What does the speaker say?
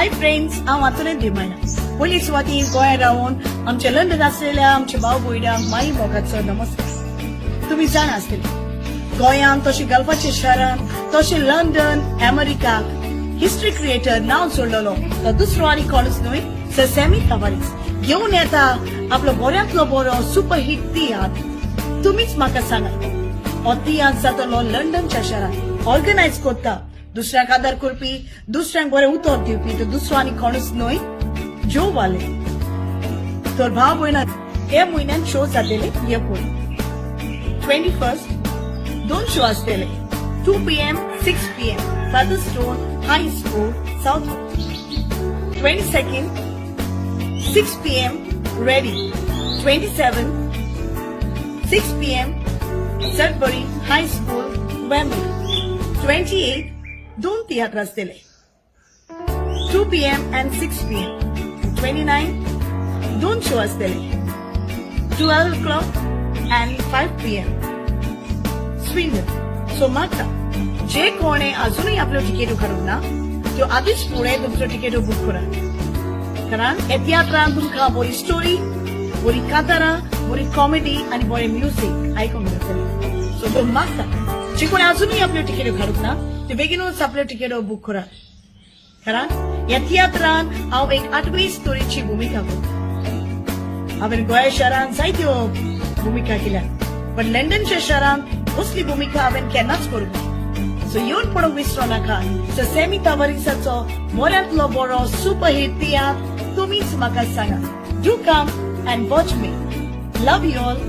Hi friends, हांव आंतोनेत डिमायना. पयली सुवाती गोंयांत रावन आमच्या लंडन आसलेल्या आमच्या भाव भयणांक माई मोगाचो नमस्कार. तुम्ही जाणा आसतले, गोंयांत तशें गल्फाच्या शहरांत तशें लंडन, अमेरिकाक हिस्ट्री क्रिएटर नांव जोडलेलो तो दुसरो आनी कोणूच न्हय, सर सॅमी तवारीस घेवन येता आपलो बऱ्यांतलो बरो सुपर हिट तियात्र तुमीच म्हाका सांगा. हो तियात्र जातलो लंडनच्या शहरात. ऑर्गनायज करता, दुसऱ्यांक आदार करपी, दुसऱ्यांक बरें उतर दिवपी तो दुसरो आनी कोणूच न्हय, जो वाले. तर भाव भयणा, हे म्हयन्यान शो जातले हे पळय. 21st दोन शो आसतले, 2 p.m., 6 p.m., Featherstone High School, Southall. 22nd, 6 p.m., Reading. 27, 6 p.m., Sudbury High School, Wembley. 28 दोन तियात्र आसतले, 2 p.m. and 6 p.m. 29 दोन शो आसतले, 12 o'clock and 5 p.m., Swindon. So म्हाका जे कोणे अजूनही आपल्यो तिकेटो काडूंक ना, त्यो आदींच फुडें तुमच्यो तिकेटो बूक करात, कारण हे तियात्रान तुमकां बरी स्टोरी, बरी कांतारां, बरी कॉमेडी आनी बरें म्युजीक आयकूंक मेळटलें. सो तो मागता, जे कोणी अजूनही आपल्यो तिकेटो काडूंक ना, त्यो बेगीनूच आपल्यो तिकेटो बूक करात, कारण ह्या तियात्रान हांव एक आठवी स्टोरीची भुमिका करता. हांवें गोंया शहरान जायत्यो भुमिका केल्या, पण लंडनच्या शहरान असली भुमिका हांवें केन्नाच करूंक ना. सो येवन पळोवंक विसरो नाका सर सॅमी तावरिसाचो बऱ्यांतलो बरो सुपर हिट तियात्र तुमीच म्हाका सांगा. Do come and watch me. Love you all.